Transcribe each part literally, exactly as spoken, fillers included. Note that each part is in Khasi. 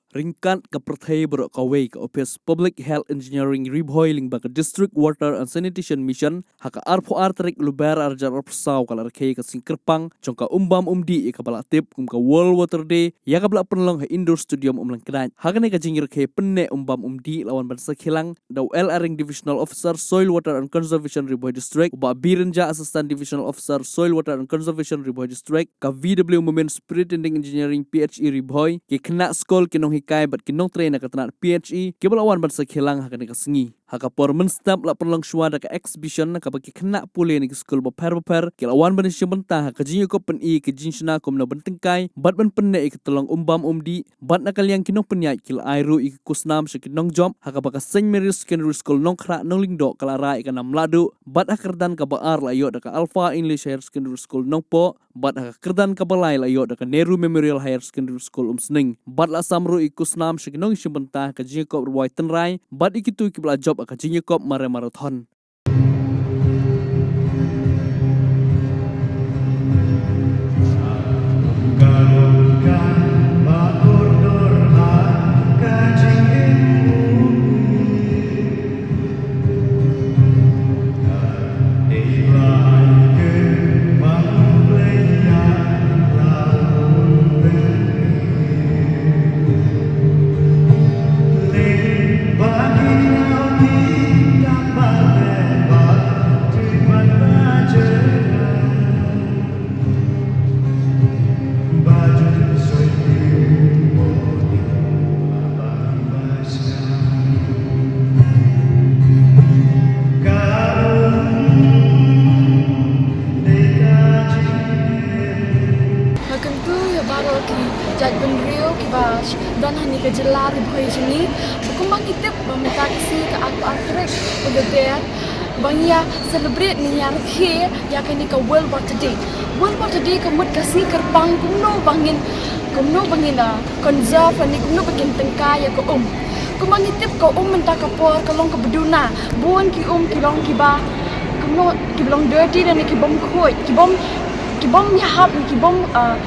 Ryngkat ka pyrthei baroh kawei, ka Office Public Health Engineering Ri Bhoi lyngba ka District Water and Sanitation Mission, ha ka arphew ar tarik Lber arhajar arphew saw ka la rakhe ka sngi kyrpang jong ka um bam um dih ïa kaba la tip kum ka World Water Day, ïa kaba la pynlong ha Indoor Stadium Umlangkdait. Ha kane ka jingrakhe pynneh um bam um dih la wan ban sakhi lang da u L. Aring, Divisional Officer Soil Water and Conservation Ri Bhoi District, u Bah B. Rynjah, Assistant Divisional Officer Soil Water and Conservation Ri Bhoi District, ka V W Momin, Superintendent Engineering P H E Ri Bhoi, ki khynnah skul, ki nonghikai bad ki nongtrei na ka tnat P H E, kiba la wan ban sakhi lang ha kane ka sngi. Ha ka por mynstep la pynlong shuwa da ka exhibition na kaba ki khynnah pule na ki skul bapher bapher ki la wan ban ïashim bynta ha ka jingïakob pyni ïa ka jingshna kumno ban tyngkai bad ban pynneh ïa ka tyllong um bam um dih, bad na ka liang ki nongpynïaid ki la ai ruh ïa ki khusnam sha ki nongjop, ha kaba ka Saint Mary's Secondary School Nongkhrah Nonglyngdoh ka la rah ïa ka nam lahduh, bad ha ka kyrdan kaba ar la ïoh da ka Alpha English Higher Secondary School Nongpoh, bad ha ka kyrdan kaba lai la ïoh da ka Nehru Memorial Higher Secondary School Umsning. Bad la sam ruh ïa ki khusnam sha ki nongïashim bynta ha ka jingïakob rwai tynrai bad ïa kito kiba la jop ha ka jingïakob mare marathon. Nga kyntu ïa baroh ki jaitbynriew kiba don ha kane ka jylla Ri Bhoi jong ngi. Kumba ngi tip ba mynta ka sngi ka arphew ar tarik u Lber ba ngi ïa celebrate ne ïa rakhe ïa kane ka World Water Day. World Water Day ka mut ka sngi kyrpang kumno ba ngin, kumno ba ngin, ah, conserve ne kumno ba ngin tyngkai ïa ka um. Kumba ngi tip ka um mynta ka por ka long kaba duna. Bun ki um ki long kiba, kumno, kiba long dirty ne kibym khuid, kibym, kibym ïahap ne kibym, ah,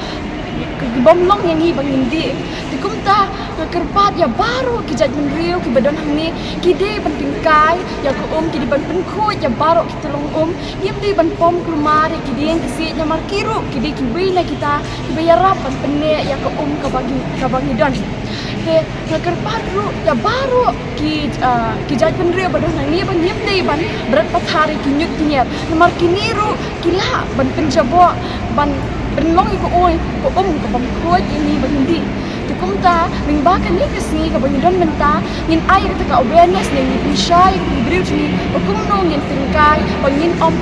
kibym long ïa ngi ba ngin dih. Te kumta nga kyrpad ïa baroh ki jaitbynriew kiba don hangne, ki dei ban tyngkai ïa ka um, ki dei ban pynkhuid ïa baroh ki tyllong um. Ngim dei ban pom kulmar ïa ki dieng ki siej namar ki ruh ki dei kiwei na kita kiba ïarap ban pynneh ïa ka um kaba ngi, kaba ngi don. Te nga kyrpad ruh ïa baroh ki, ah, ki jaitbynriew ba don hangne ba ngim dei ban bret pathar ïa ki ñiut ki ñier namar kine ruh ki lah ban pynjaboh ban pynlong ïa ka um, ka um kabym khuid ïa ngi ba ngin dih. Te kumta lyngba kane ka sngi kaba ngi don mynta ngin ai kata ka awareness ne ngin pynshai ïa ki briew jong ngi ba kumno ngin tyngkai ba ngin ym,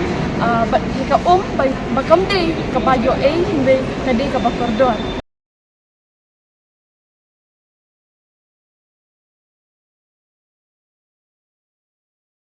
ah, ba ïa ka um ba, ba kam dei kaba ïoh ei hynrei ka dei kaba kordor.